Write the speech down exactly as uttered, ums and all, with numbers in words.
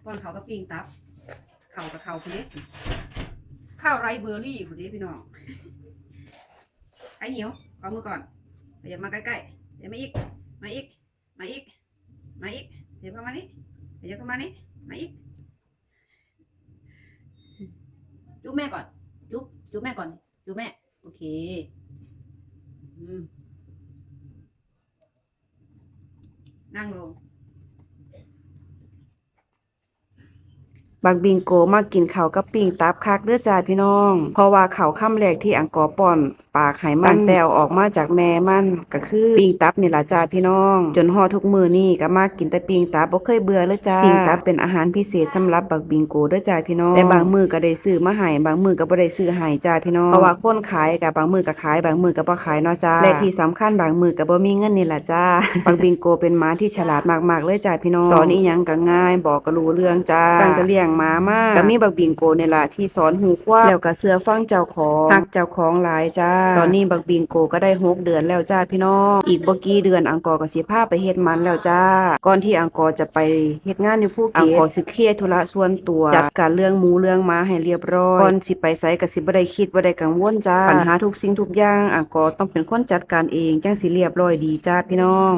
ป้อนเขาก็ปิ้งตับ เขากับเขาคุณเด้ ข้าวไรเบอร์รี่คุณเด้พี่น้อง ไอ้เหนียว ขอมือก่อน อย่ามาใกล้ๆ อย่ามาอีก มาอีก มาอีก มาอีก เดี๋ยวเข้ามานี่ เดี๋ยวเข้ามานี่ มาอีก จุ๊บแม่ก่อน จุ๊บ จุ๊บแม่ก่อน จุ๊บแม่ โอเค อืม นั่งลง บักบิงโกมากินข้าวกับปิ้งตับคักเด้อจ้าพี่น้อง เพราะว่าข้าวคำแรกที่อังกอร์ป้อนปากให้มัน ตั้งแต่เอาออกมาจากแม่มัน ก็คือปิ้งตับนี่ล่ะจ้าพี่น้อง จนฮอดทุกมื้อนี้ก็มากินแต่ปิ้งตับ บ่เคยเบื่อเลยจ้า ปิ้งตับเป็นอาหารพิเศษสำหรับบักบิงโกเด้อจ้าพี่น้อง แต่บางมื้อก็ได้ซื้อมาให้ บางมื้อก็บ่ได้ซื้อให้จ้าพี่น้อง เพราะว่าคนขายก็บางมื้อก็ขาย บางมื้อก็บ่ขายเนาะจ้า และที่สำคัญบางมื้อก็บ่มีเงินนี่ล่ะจ้า บักบิงโกเป็นหมาที่ฉลาดมากๆเลยจ้าพี่น้อง สอนอีหยังก็ง่าย บอกก็รู้เรื่องจ้า ตั้งแต่เลี้ยงหมามา ก็มีบักบิงโกนี่ล่ะที่สอนฮู้ความ แล้วก็เชื่อฟังเจ้าของ ฮักเจ้าของหลายจ้า ตอนนี้บักบิงโกก็ได้หกเดือนแล้วจ้าพี่น้อง อีกบ่กี่เดือนอังกอร์ก็สิพาไปเฮ็ดหมันแล้วจ้า ก่อนที่อังกอร์จะไปเฮ็ดงานอยู่ภูเก็ต อังกอร์สิเคลียร์ธุระส่วนตัว จัดการเรื่องหมูเรื่องหมาให้เรียบร้อย ก่อนสิไปไสก็สิบ่ได้คิดบ่ได้กังวลจ้า ปัญหาทุกสิ่งทุกอย่างอังกอร์ต้องเป็นคนจัดการเอง จั่งสิเรียบร้อยดีจ้าพี่น้อง